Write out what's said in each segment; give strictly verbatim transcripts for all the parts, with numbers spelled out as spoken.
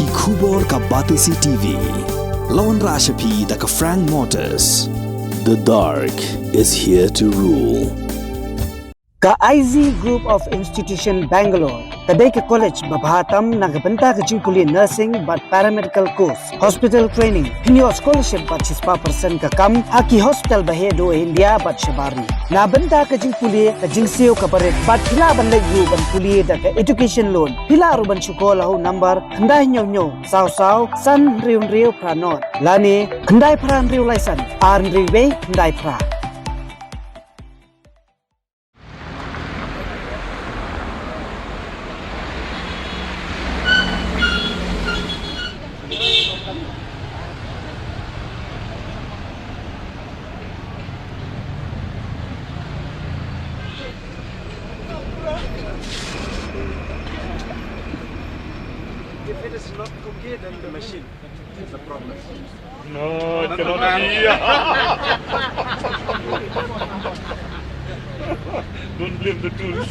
Ki khubor ka Batesi T V. La wanrah sha phi da ka Frank Motors. The dark is here to rule. Ka I Z Group of Institution Bangalore ka dei ka college ba bha tam na ka bynta ka jingpule nursing bad paramedical course, hospital training, pynïoh scholarship bad shispah percent ka kam ha ki hospital ba heh duh India bad shabar ri. Na bynta ka jingpule ka jingsiew ka barit bad phi lah ban leit ruh ban pule da ka education loan. Phi lah ruh ban shu call ha u number khyndai hynñiew hynñiew saw saw san hynriew hynriew phra nod lane khyndai phra hynriew lai san ar hynriew wei khyndai phra. If it is not cookie, then the machine is the problem. No, it cannot be. Don't blame the tools.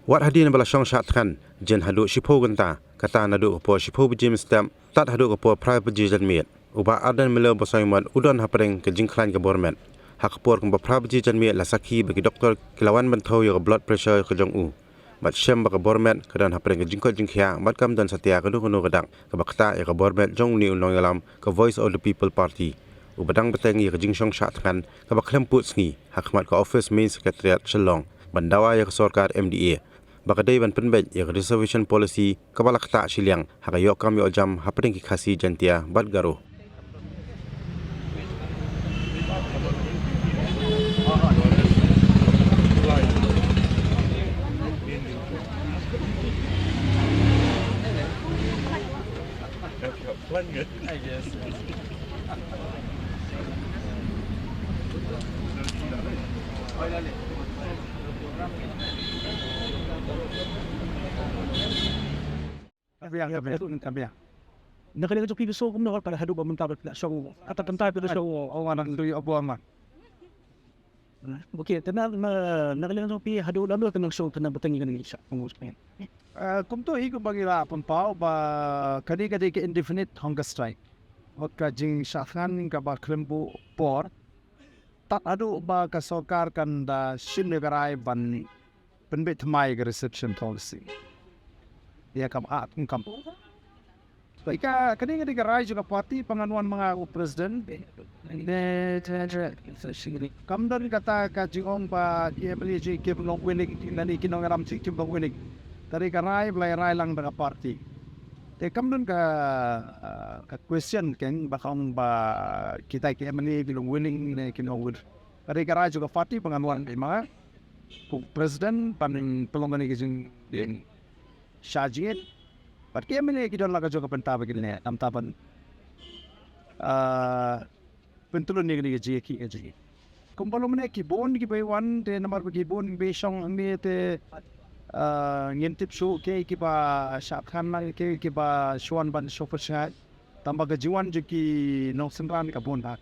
Wat hadien ba la shong shah thngan, jan haduh shiphew kynta, kata naduh ka por shiphew baje mynstep, tad haduh ka por phra baje janmiet. U Bah Ardent Miller Basaiawmoit u don hapdeng ka jingkhlaiñ ka bor met. Ha ka por kumba phra baje janmiet la sakhi ba ki doktor ki la wan ban thew ïa ka blood pressure ka jong u. Bad shem ba ka bor met ka don hapdeng ka jingkoit jingkhiah bad kam don satia kano kano ka dak kaba ktah ïa ka bor met jong une u nongïalam ka Voice of the People Party. Uba dang bteng ïa ka jingshong shah thngan kaba khlem pud sngi ha khmat ka office Main Secretariat Shillong ban dawa ïa ka sorkar M D A ba ka dei ban pynbeit ïa ka reservation policy kaba la ktah shiliang ha ka ïoh kam ïoh jam hapdeng ki Khasi, Jaintia bad Garo. Na ka liang ka jong phi ka show kumno ka haduh ba mynta ba phi la show. Kata kynta phi la show. Oh, oh, ngan tu ïa buang man. Okay, te na, na, na ka liang ka jong phi haduh lano te nang show te nang bteng ïa kane ka show. Eh, kumto hi kumba ngi la pynpaw ba kane ka dei ka indefinite hunger strike. Wat ka jingshah thngan kaba khlem buh por. Tad haduh ba ka sorkar kan da shim ïa ka rai ban pynbeit thymmai ïa ka reservation policy. Ïa kaba ah, kum kam. Ka, kane ka dei ka rai jong ka party ba ngan wan ma nga u president. Ne, kam don kata ka jingong ba ki M L A jong ngi kim long willing, lane ki nongïalam jong ngi kim long willing. Ka dei ka rai ba la rai lang da ka party. Te kam don ka, ah, ka question keiñ ba ka ong ba kita ki M L A ki long willing ne kim long willing. Ka dei ka rai jong ka party ba ngan wan ma nga u president ban pynlong kane ka jing, jing shah jingit. Bad ki M L A ki don la ka jong ka bynta ba kin leh, namar ban, ah, pyntylun ïa kane ka jingïakhih ka jingïakhih. Kumba long mynne ki bun kiba wan te namar ba ki bun kiba shong hangne te, ah, ngin tip shuh kiei kiba shah thngan lang, kiei kiba shu wan ban shu pyrshah. Tangba ka jingwan jong ki nongsynran ka bun bha.